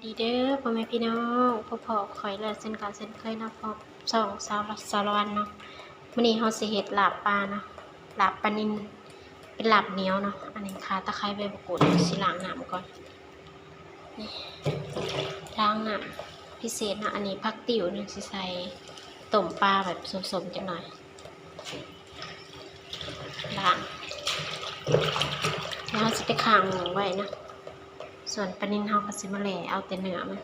ດີເດີພໍ່ແມ່ພີ່ນ້ອງ ພົບພໍ້ຂ້ອຍແລ້ວເຊັ່ນເກົ່າເຊັ່ນເຄີຍເນາະ ກັບຊ່ອງສາວ ສາລະວັນເນາະ. ມື້ນີ້ເຮົາຊິເຮັດລາບປາເນາະ ລາບປານິນ ເປັນລາບໜຽວເນາະ. ອັນນີ້ຂ່າຕະໄຄໃບມະກູດ ຊິລ້າງນ້ຳກ່ອນ ນີ້ ລ້າງນ້ຳພິເສດເນາະ. ອັນນີ້ຜັກຕິ້ວເນາະ ຊິໃສ່ຕົ້ມປາແບບສົ້ມໆຈັກໜ່ອຍ. ລ້າງ ແລ້ວເຮົາຊິໄປຄ້າງໝໍ້ໄວ້ເນາະ. ສ່ວນປານິນເຮົາກໍຊິມາແລ່ເອົາແຕ່ເນື້ອມັນ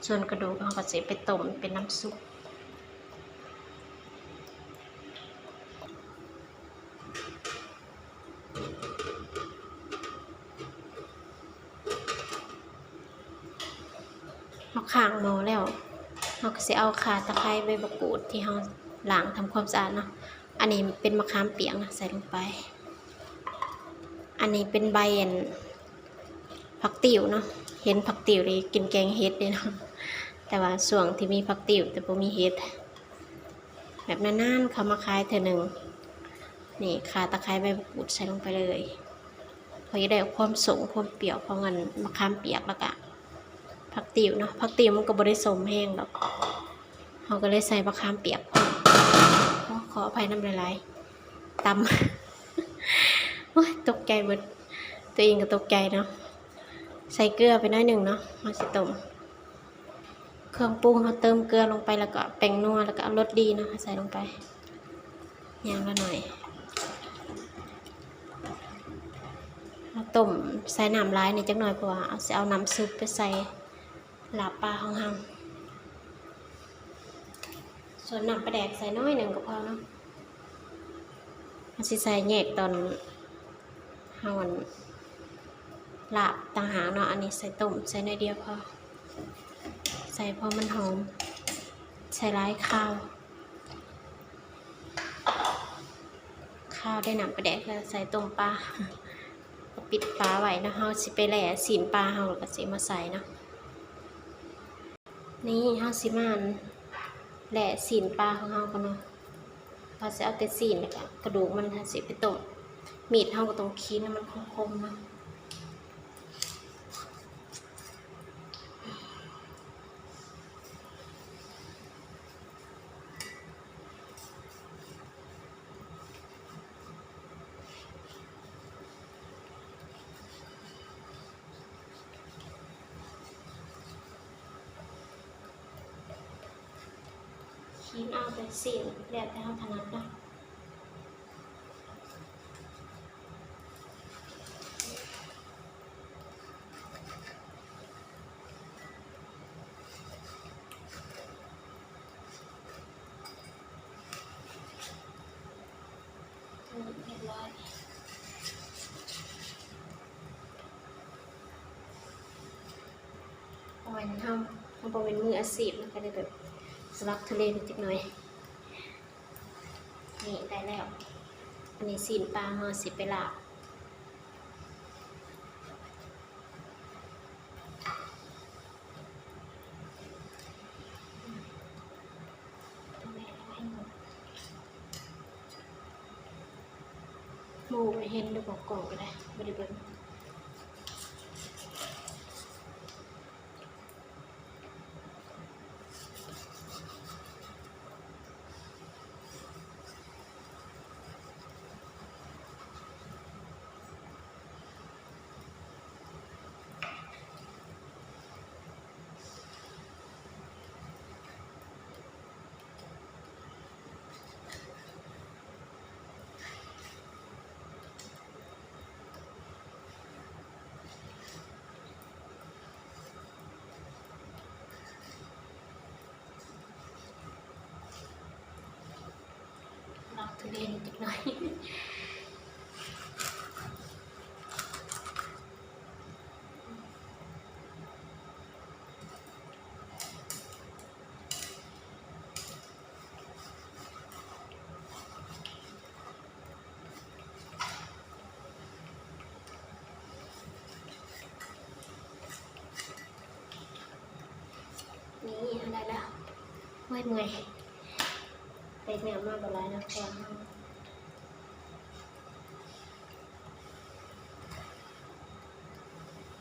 ສ່ວນກະດູກເຮົາກໍຊິໄປຕົ້ມເປັນນ້ຳຊຸບ. ເຮົາຄ້າງໝໍ້ແລ້ວ ເຮົາກໍຊິເອົາຂ່າຕະໄຄໃບມະກູດທີ່ເຮົາລ້າງທຳຄວາມສະອາດເນາະ. ອັນນີ້ເປັນມະຂາມປຽກນະ ໃສ່ລົງໄປ. ອັນນີ້ເປັນໃບ ອັນ ຜັກຕິ້ວເນາະ. ເຫັນຜັກຕິ້ວນີ້ກິນແກງເຫັດເດ້ເນາະ ແຕ່ວ່າຊ່ວງທີ່ມີຜັກຕິ້ວແຕ່ບໍ່ມີເຫັດ ແບບນານໆເຂົາມາຂາຍເທື່ອໜຶ່ງ. ນີ້ ຂ່າຕະໄຄໃບມະກູດໃສ່ລົງໄປເລີຍ ເພາະຢາກໄດ້ຄວາມສົ້ມຄວາມປຽກຂອງ ອັນ ມະຂາມປຽກ ແລ້ວກະຜັກຕິ້ວເນາະ. ຜັກຕິ້ວມັນກໍບໍ່ໄດ້ສົ້ມແຮງດອກ ເຮົາກໍເລີຍໃສ່ມະຂາມປຽກ. ໂອ້ ຂໍອະໄພນຳຫຼາຍໆ ຕຳ ໂອ້ຍ ຕົກໃຈເບິດ ຕົວເອງກໍຕົກໃຈເນາະ. ໃສ່ເກືອໄປໜ້ອຍໜຶ່ງເນາະ ເຮົາຊິຕົ້ມ. ເຄື່ອງປຸງເຮົາເຕີມເກືອລົງໄປ ແລ້ວກໍແປ້ງນົວ ແລ້ວກໍລົດດີເນາະ ໃສ່ລົງໄປຢ່າງລະໜ້ອຍ. ເຮົາຕົ້ມໃສ່ນ້ຳຫຼາຍແດ່ຈັກໜ້ອຍ ເພາະວ່າເຮົາຊິເອົານ້ຳຊຸບໄປໃສ່ລາບປາຂອງເຮົາ. ສ່ວນນ້ຳປາແດກໃສ່ໜ້ອຍໜຶ່ງກໍພໍເນາະ ເຮົາຊິໃສ່ແຍກຕອນ ເຮົາ ອັນ ລາບຕ່າງຫາກເນາະ. ອັນນີ້ໃສ່ຕົ້ມໃສ່ໜ້ອຍດຽວພໍ ໃສ່ພໍມັນຫອມ ໃສ່ຫຼາຍຄາວ ຄາວໄດ້ນ້ຳປາແດກ ແລ້ວໃສ່ຕົ້ມປາ ກໍປິດຝາໄວ້ເນາະ. ເຮົາຊິໄປແລ່ຊີ້ນປາເຮົາ ແລ້ວກໍຊິມາໃສ່ເນາະ. ນີ້ເຮົາຊິມາ ອັນ ແລ່ຊີ້ນປາຂອງເຮົາກ່ອນເນາະ ເຮົາຊິເອົາແຕ່ຊີ້ນ ແລ້ວກະກະດູກມັນ ເຮົາຊິໄປຕົ້ມ. ມີດເຮົາກໍຕ້ອງຄີນໃຫ້ມັນຄົມໆເນາະ. ຄີນເອົາແຕ່ຊີ້ນ ແລ້ວແຕ່ເຮົາຖະໜັດເນາະ. ຮຽບຮ້ອຍ ບໍ່ແມ່ນເຮົາ ເຮົາບໍ່ແມ່ນມືອາຊີບ ມັນກໍເລີຍແບບທຸລັກທຸເລນິດຈັກໜ້ອຍ. ນີ້ໄດ້ແລ້ວ ອັນນີ້ຊີ້ນປາເຮົາຊິໄປລາບ. ໝູ່ເຫັນຢູ່ບໍ່ ກ້ອງກໍໄດ້ ບໍ່ໄດ້ເບິ່ງ. ລັກທຸເລນຈັກໜ້ອຍ. ນີ້ ເຮົາໄດ້ແລ້ວ. ໂອ້ຍ ເມື່ອຍ ໄດ້ເນື້ອມາບໍ່ຫຼາຍເນາະ ເພາະວ່າເຮົາ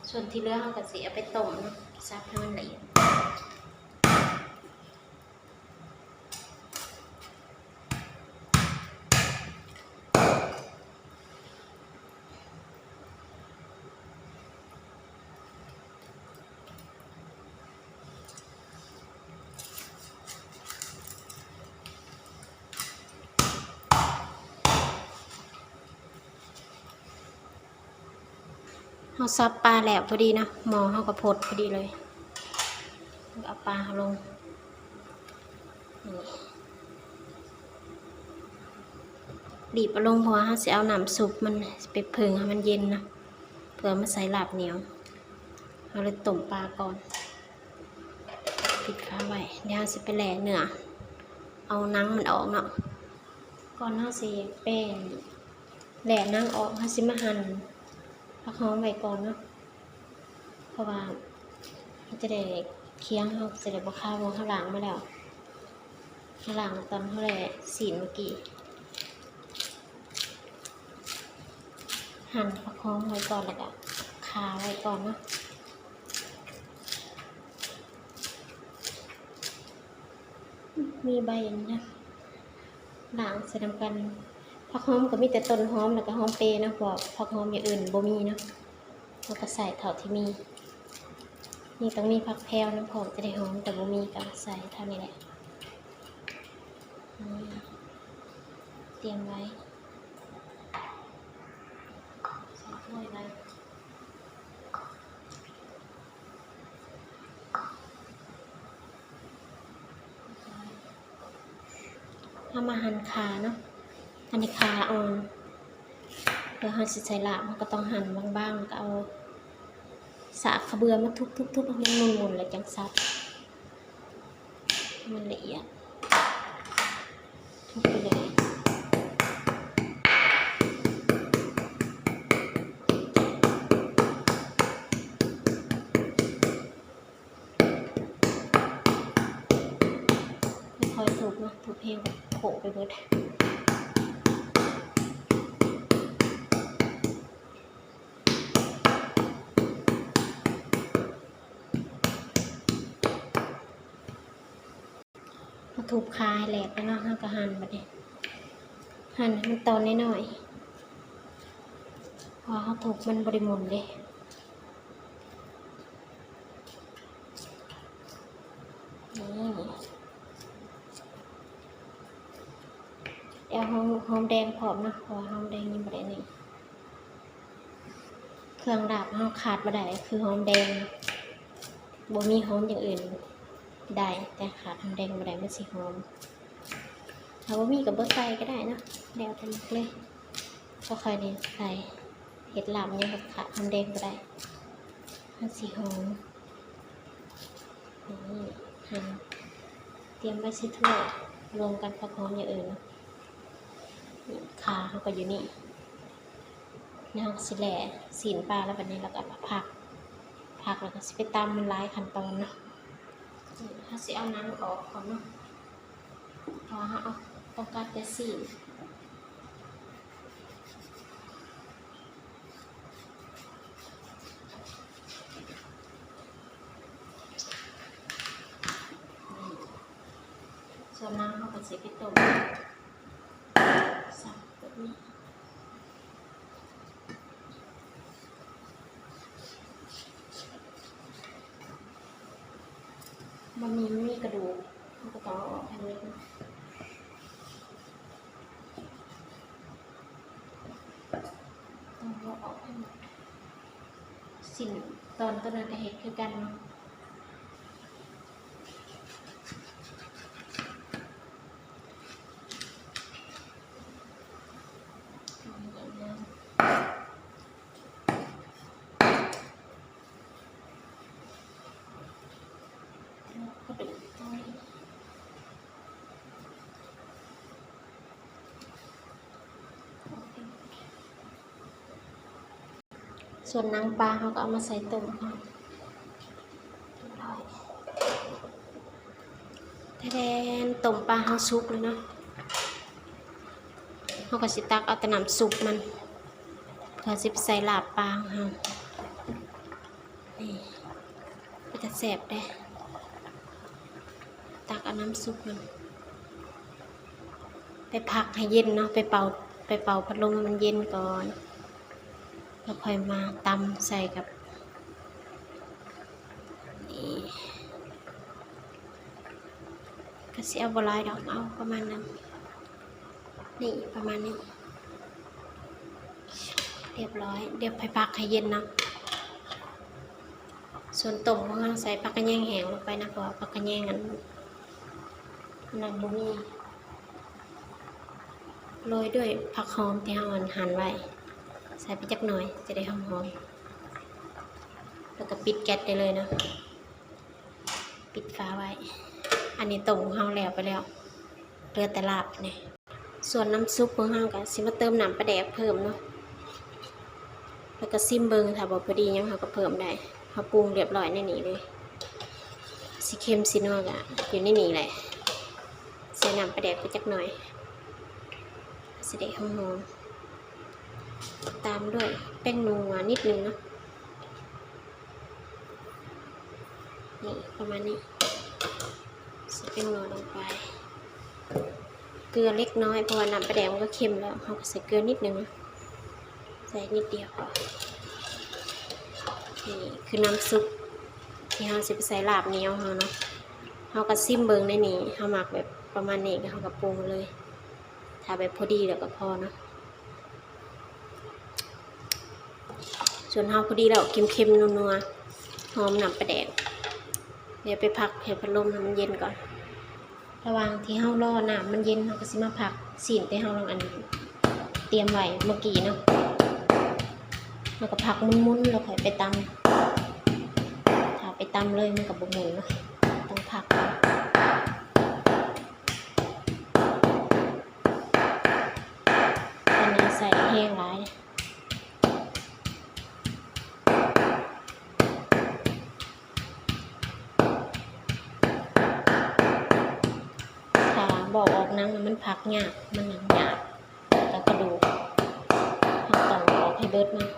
ສ່ວນທີ່ເຫຼືອເຮົາກໍຊິເອົາໄປຕົ້ມເນາະ. ສັບໃຫ້ມັນລະອຽດ. ເຮົາສັບປາແລ້ວພໍດີນະ ໝໍ້ເຮົາກໍພົດພໍດີເລີຍ. ເອົາປາເຮົາລົງ ນີ້ ບີບເອົາລົງ ເພາະວ່າເຮົາຊິເອົານ້ຳຊຸບມັນ ຊິໄປເຜິ້ງໃຫ້ມັນເຢັນນະ ເພື່ອເອົາມາໃສ່ລາບໜຽວ. ເຮົາເລີຍຕົ້ມປາກ່ອນ ປິດຝາໄວ້. ດຽວເຮົາຊິໄປແລ່ເນື້ອ ເອົາໜັງມັນອອກເນາະ. ກ່ອນເຮົາຊິໄປແລ່ໜັງອອກ ເຮົາຊິມາຫັ່ນຜັກຫອມໄວ້ກ່ອນເນາະ ເພາະວ່າມັນຈະໄດ້ ຄຽງເຮົາຈະໄດ້ບໍ່ຄາວ ເພາະເຮົາລ້າງມາແລ້ວ ເຮົາລ້າງຕອນເຮົາແລ່ຊີ້ນມື້ກີ້. ຫັ່ນຜັກຫອມໄວ້ກ່ອນ ແລ້ວກະຂ່າໄວ້ກ່ອນເນາະ. ມີໃບອັນນີ້ນະ ລ້າງໃສ່ນຳກັນ. ຜັກຫອມກໍມີແຕ່ຕົ້ນຫອມ ແລ້ວກໍຫອມເປເນາະ ເພາະວ່າຜັກຫອມຢ່າງອື່ນບໍ່ມີເນາະ ເຮົາກໍໃສ່ເທົ່າທີ່ມີ. ນີ້ຕ້ອງມີຜັກແພວນຳພ້ອມ ຈະໄດ້ຫອມ ແຕ່ບໍ່ມີກໍໃສ່ເທົ່ານີ້ແຫຼະ. ນີ້ ຕຽມໄວ້ ໃສ່ຖ້ວຍໄວ້. ເຮົາມາຫັ່ນຂ່າເນາະ ອັນນີ້ຂ່າອ່ອນ ເພື່ອເຮົາຊິໃສ່ລາບ ເຮົາກໍຕ້ອງຫັ່ນບາງໆ ແລ້ວກໍເອົາສາກຂະເບືອມາທຸບໆໆ ໃຫ້ມັນໝຸ່ນໆ ແລ້ວຈັ່ງສັບ ມັນລະອຽດ ທຸບໄປເລີຍ. ຄ່ອຍໆ ທຸບເນາະ ທຸບແຮງກໍໂຄໄປເບິດ. ເຮົາທຸບຄາໃຫ້ແຫຼກແລ້ວເນາະ ເຮົາກໍຫັ່ນບັດນີ້ ຫັ່ນໃຫ້ມັນຕອນນ້ອຍໆ ເພາະວ່າເຮົາທຸບມັນບໍ່ໄດ້ໝຸ່ນເດ້. ນີ້ ແລ້ວຫອມ ຫອມແດງພ້ອມເນາະ ເພາະວ່າຫອມແດງຍັງບໍ່ໄດ້ນີ້. ເຄື່ອງລາບເຮົາຂາດບໍ່ໄດ້ຄືຫອມແດງ ບໍ່ມີຫອມຢ່າງອື່ນໄດ້ ແຕ່ຂາດຫອມແດງບໍ່ໄດ້ ມັນຊິຫອມ. ຖ້າບໍ່ມີກໍບໍ່ໃສ່ກໍໄດ້ເນາະ ແລ້ວແຕ່ມັກເລີຍ. ບໍ່ຄ່ອຍໄດ້ໃສ່ ເຮັດລາບຫຍັງກໍຂາດຫອມແດງບໍ່ໄດ້ ມັນຊິຫອມ. ນີ້ ຕຽມໄວ້ໃສ່ຖ້ວຍ ລວມກັນຜັກຫອມຢ່າງອື່ນ. ນີ້ ຂ່າເຮົາກໍຢູ່ນີ້ ເຮົາກໍຊິແລ່ຊີ້ນປາແລ້ວ ບັດນີ້ເຮົາກໍເອົາມາພັກ ພັກແລ້ວກໍຊິໄປຕຳ ມັນຫຼາຍຂັ້ນຕອນເນາະ. ນີ້ ເຮົາຊິເອົາໜັງອອກກ່ອນເນາະ ເພາະວ່າເຮົາເອົາ ຕ້ອງການແຕ່ຊີ້ນ. ສ່ວນໜັງເຮົາກໍຊິໄປຕົ້ມ ສັບແບບນີ້. ມັນມີ ມີກະດູກ ເຮົາກໍຕ້ອງເອົາອອກໃຫ້ໝົດເນາະ ຕ້ອງເອົາອອກໃຫ້ໝົດ. ຊີ້ນຕອນຕົວນັ້ນກໍເຮັດຄືກັນເນາະ. ສ່ວນໜັງປາເຮົາກໍເອົາມາໃສ່ຕົ້ມເຮົາ. ແທ້ໆ ຕົ້ມປາເຮົາສຸກແລ້ວເນາະ ເຮົາກໍຊິຕັກເອົາແຕ່ນ້ຳຊຸບມັນ ເພື່ອຊິໄປໃສ່ລາບປາຂອງເຮົາ. ນີ້ ເປັນຕາ ແຊບເດ້. ຕັກເອົານ້ຳຊຸບມັນໄປພັກໃຫ້ເຢັນເນາະ, ໄປເປົ່າ ໄປເປົ່າພັດລົມໃຫ້ມັນເຢັນກ່ອນ ແລ້ວຄ່ອຍມາຕຳໃສ່ກັບ ນີ້ ກໍຊິເອົາບໍ່ຫຼາຍດອກ, ເອົາປະມານນັ້ນ. ນີ້ ປະມານນີ້ ຮຽບຮ້ອຍ. ດຽວໄປພັກໃຫ້ເຢັນເນາະ. ສ່ວນຕົ້ມຂອງເຮົາໃສ່ຜັກຂະແຍງແຫ້ງລົງໄປນະ, ເພາະວ່າຜັກຂະແຍງອັນ ອັນນັ້ນບໍ່ມີ. ໂລຍດ້ວຍຜັກຫອມທີ່ເຮົາ ອັນ ຫັ່ນໄວ້, ໃສ່ໄປຈັກໜ່ອຍ ຈະໄດ້ຫອມໆ. ແລ້ວກໍປິດແກັສໄດ້ເລີຍເນາະ. ປິດຝາໄວ້. ອັນນີ້ຕົ້ມຂອງເຮົາແລ້ວໄປແລ້ວ, ເຫຼືອແຕ່ລາບນີ້. ສ່ວນນ້ຳຊຸບຂອງເຮົາກໍຊິມາເຕີມນ້ຳປາແດກເພີ່ມເນາະ, ແລ້ວກໍຊິມເບິ່ງ, ຖ້າບໍ່ພໍດີຫຍັງເຮົາກໍເພີ່ມໄດ້. ເຮົາປຸງຮຽບຮ້ອຍໃນນີ້ເລີຍ, ຊິເຄັມຊິນົວກໍຢູ່ໃນນີ້ແຫຼະ. ໃສ່ນ້ຳປາແດກໄປຈັກໜ່ອຍ ຊິໄດ້ຫອມໆ. ຕາມດ້ວຍແປ້ງນົວນິດໜຶ່ງເນາະ. ນີ້ ປະມານນີ້. ໃສ່ແປ້ງນົວລົງໄປ, ເກືອເລັກນ້ອຍ ເພາະວ່ານ້ຳປາແດກມັນກໍເຄັມແລ້ວ, ເຮົາກໍໃສ່ເກືອນິດໜຶ່ງ, ໃສ່ນິດດຽວພໍ. ນີ້ຄືນ້ຳຊຸບທີ່ເຮົາຊິໄປໃສ່ລາບໜຽວເຮົາເນາະ. ເຮົາກໍຊິມເບິ່ງໃນນີ້, ເຮົາມັກແບບປະມານນີ້ ເຮົາກໍປຸງເລີຍ, ຖ້າແບບພໍດີແລ້ວກໍພໍເນາະ. ສ່ວນເຮົາພໍດີແລ້ວ ເຄັມໆ ນົວໆ ຫອມນ້ຳປາແດກ. ດຽວໄປພັກໃຫ້ພັດລົມໃຫ້ມັນເຢັນກ່ອນ. ລະຫວ່າງທີ່ເຮົາລໍນ້ຳມັນເຢັນ, ເຮົາກໍຊິມາພັກຊີ້ນທີ່ເຮົາ ອັນ ຕຽມໄວ້ເມື່ອກີ້ເນາະ, ແລ້ວກໍພັກໝຸນໆ ແລ້ວຄ່ອຍໄປຕຳ. ຖ້າໄປຕຳເລີຍມັນກໍບໍ່ໝຸນເນາະ, ຕ້ອງພັກກ່ອນ. ອັນນີ້ໃສ່ແຮງຫຼາຍ. ຖ້າບໍ່ອອກໜັງ ມັນພັກຍາກ, ມັນຫຍັງຍາກ, ແລ້ວກະດູກ ເຮົາຕ້ອງອອກໃຫ້ເບິດເນາະ,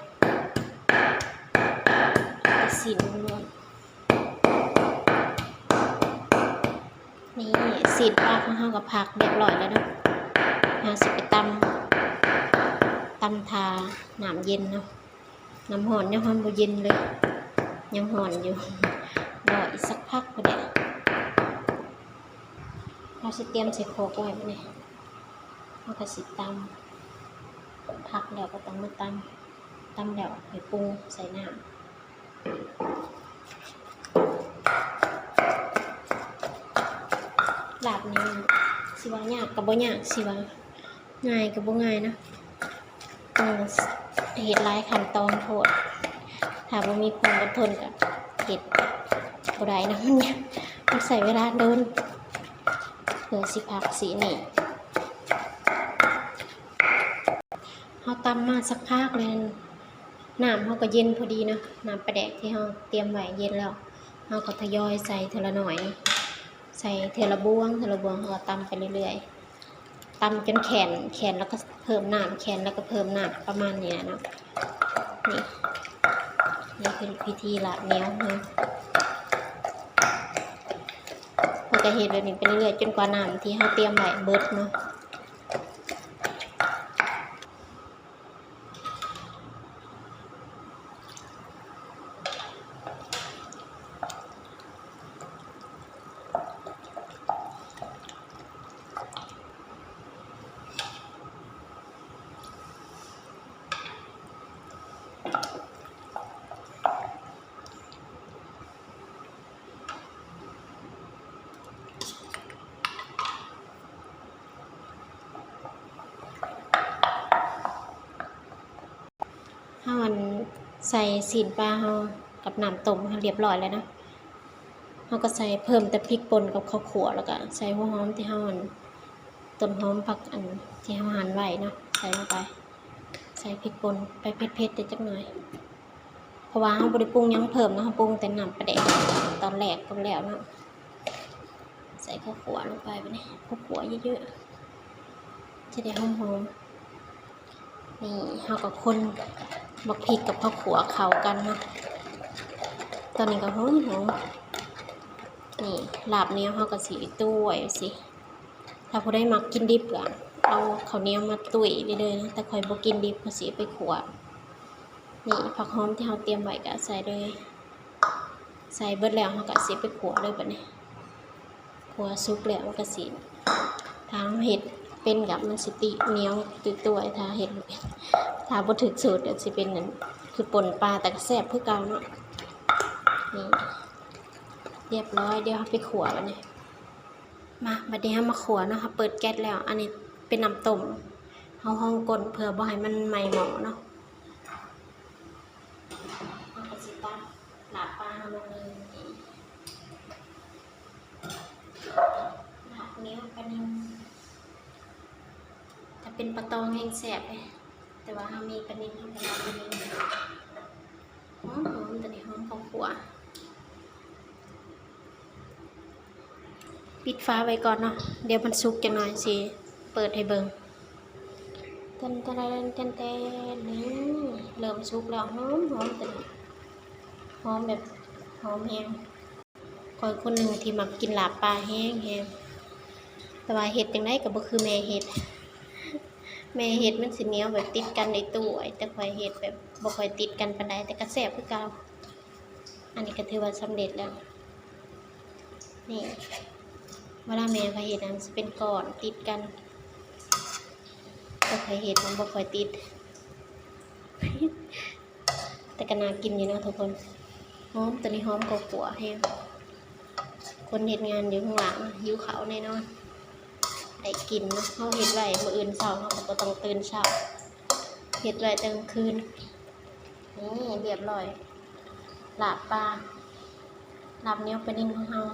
ແຕ່ຊີ້ນລ້ວນໆ. ນີ້ ຊີ້ນປາຂອງເຮົາກໍພັກຮຽບຮ້ອຍແລ້ວເນາະ, ເຮົາຊິໄປຕຳ ຕຳຖ້ານ້ຳເຢັນເນາະ. ນ້ຳຮ້ອນຍັງຮ້ອນບໍ່ເຢັນເລີຍ, ຍັງຮ້ອນຢູ່, ລໍອີກສັກພັກພຸ້ນແຫຼະ. ເຮົາຊິຕຽມໃສ່ຄົກໄວ້ບັດນີ້, ເຮົາກໍຊິຕຳ, ພັກແລ້ວກໍຕ້ອງມາຕຳ, ຕຳແລ້ວຄ່ອຍປຸງໃສ່ນ້ຳ. ລາບນີ້ຊິວ່າຍາກກໍບໍ່ຍາກ, ຊິວ່າງ່າຍກໍບໍ່ງ່າຍເນາະ, ຕ້ອງເຮັດຫຼາຍຂັ້ນຕອນໂພດ. ຖ້າບໍ່ມີຄວາມອົດທົນກໍເຮັດບໍ່ໄດ້ເນາະ, ມັນຍາກ, ມັນໃຊ້ເວລາດົນ ເພື່ອຊິພັກຊີ້ນນີ້. ເຮົາຕຳມາສັກພັກແລ້ວ ນ້ຳເຮົາກໍເຢັນພໍດີເນາະ, ນ້ຳປາແດກທີ່ເຮົາຕຽມໄວ້ເຢັນແລ້ວ, ເຮົາກໍທະຍອຍໃສ່ເທື່ອລະໜ້ອຍເນາະ, ໃສ່ເທື່ອລະບ່ວງ ເທື່ອລະບ່ວງ, ເຮົາກໍຕຳໄປເລື້ອຍໆ, ຕຳຈົນແຂນ, ແຂນແລ້ວກໍເພີ່ມນ້ຳ, ແຂນແລ້ວກໍເພີ່ມນ້ຳ, ປະມານນີ້ແຫຼະເນາະ. ນີ້ ນີ້ຄືວິທີລາບໜຽວເຮົາ, ເຮົາກໍເຮັດແບບນີ້ໄປເລື້ອຍໆ ຈົນກວ່ານ້ຳທີ່ເຮົາຕຽມໄວ້ເບິດເນາະ. ເຮົາ ອັນ ໃສ່ຊີ້ນປາເຮົາກັບນ້ຳຕົ້ມເຮົາຮຽບຮ້ອຍແລ້ວເນາະ, ເຮົາກໍໃສ່ເພີ່ມແຕ່ພິກປົ່ນກັບເຂົ້າຂົ້ວ, ແລ້ວກໍໃສ່ຫົວຫອມທີ່ເຮົາ ອັນ ຕົ້ນຫອມ ຜັກ ອັນ ທີ່ເຮົາຫັ່ນໄວ້ເນາະ ໃສ່ລົງໄປ. ໃສ່ພິກປົ່ນໄປເຜັດໆ ໄດ້ຈັກໜ້ອຍ ເພາະວ່າເຮົາບໍ່ໄດ້ປຸງຫຍັງເພີ່ມເນາະ, ເຮົາປຸງແຕ່ນ້ຳປາແດກຕອນແລກກໍແລ້ວເນາະ. ໃສ່ເຂົ້າຂົ້ວລົງໄປບັດນີ້, ເຂົ້າຂົ້ວເຍອະໆ ຈະໄດ້ຫອມໆ. ນີ້ເຮົາກໍຄົນບັກພິກກັບເຂົ້າຂົ້ວເຂົ້າກັນເນາະ, ຕອນນີ້ກໍຫອມໆ. ນີ້ ລາບໜຽວເຮົາກໍຊິຕຸ້ຍຊີ້. ຖ້າຜູ້ໃດມັກກິນດິບກໍເອົາເຂົ້າໜຽວມາຕຸ້ຍໄດ້ເລີຍນະ, ແຕ່ຂ້ອຍບໍ່ກິນດິບ ຂ້ອຍຊິເອົາໄປຂົ້ວ. ນີ້ ຜັກຫອມທີ່ເຮົາຕຽມໄວ້ກໍໃສ່ເລີຍ. ໃສ່ເບິດແລ້ວ ເຮົາກໍຊິເອົາໄປຂົ້ວເລີຍບັດນີ້. ຂົ້ວສຸກແລ້ວມັນກໍຊິ ຖ້າເຮົາເຮັດເປັນກໍມັນຊິຕິໜຽວຕຸ້ຍໆ, ຖ້າເຮັດ ຖ້າບໍ່ຖືກສູດກໍຊິເປັນອັນ ຄືປົ່ນປາ ແຕ່ກໍແຊບຄືເກົ່າເນາະ. ນີ້ ຮຽບຮ້ອຍ, ດຽວເຮົາໄປຂົ້ວບັດນີ້. ມາ ບັດນີ້ເຮົາມາຂົ້ວເນາະ, ເຮົາເປີດແກັສແລ້ວ. ອັນນີ້ເປັນນ້ຳຕົ້ມ ເຮົາຮອງກົ້ນເພື່ອບໍ່ໃຫ້ມັນໄໝ້ໝໍ້ເນາະ. ເຮົາກໍຊິຕັກລາບປາເຮົາລົງເລີຍ. ລາບໜຽວປານິນ, ຖ້າເປັນປາຕອງແຮ່ງແຊບເດ້, ແຕ່ວ່າເຮົາມີປານິນ ເຮົາກໍລາບປານິນ. ຫອມໆ ຕອນນີ້ຫອມເຂົ້າຂົ້ວ. ປິດຝາໄວ້ກ່ອນເນາະ, ດຽວມັນສຸກຈັກໜ່ອຍຊິເປີດໃຫ້ເບິ່ງ. ແຕ່ນແຕ່ນແຕ່ນແຕ່ນ ນີ້ ເລີ່ມສຸກແລ້ວ. ຫອມໆ ຕອນນີ້ ຫອມແບບ ຫອມແຮງ. ຂ້ອຍຄົນໜຶ່ງທີ່ມັກກິນລາບປາແຮງໆ ແຕ່ວ່າເຮັດຈັ່ງໃດກໍບໍ່ຄືແມ່ເຮັດ. ແມ່ເຮັດມັນຊິໜຽວແບບຕິດກັນໄດ້ຕຸ້ຍ, ແຕ່ຂ້ອຍເຮັດແບບບໍ່ຄ່ອຍຕິດກັນປານໃດ ແຕ່ກໍແຊບຄືເກົ່າ. ອັນນີ້ກໍຖືວ່າສຳເລັດແລ້ວ. ນີ້ ເວລາແມ່ຂ້ອຍເຮັດນັ້ນຊິເປັນກ້ອນຕິດກັນ, ແຕ່ຂ້ອຍເຮັດມັນບໍ່ຄ່ອຍຕິດ. ແຕ່ກໍໜ້າກິນຢູ່ເນາະທຸກຄົນ. ຫອມ ຕອນນີ້ຫອມເຂົ້າຂົ້ວແຮງ. ຄົນເຮັດງານຢູ່ຂ້າງຫຼັງຫິວເຂົ້າແນ່ນອນ, ໄດ້ກິນເນາະ. ເຮົາເຮັດໄວ້ມື້ອື່ນເຊົ້າ ເຮົາກໍບໍ່ຕ້ອງຕື່ນເຊົ້າ, ເຮັດໄວ້ແຕ່ກາງຄືນ. ນີ້ ຮຽບຮ້ອຍ ລາບປາ ລາບໜຽວປານິນຂອງເຮົາ.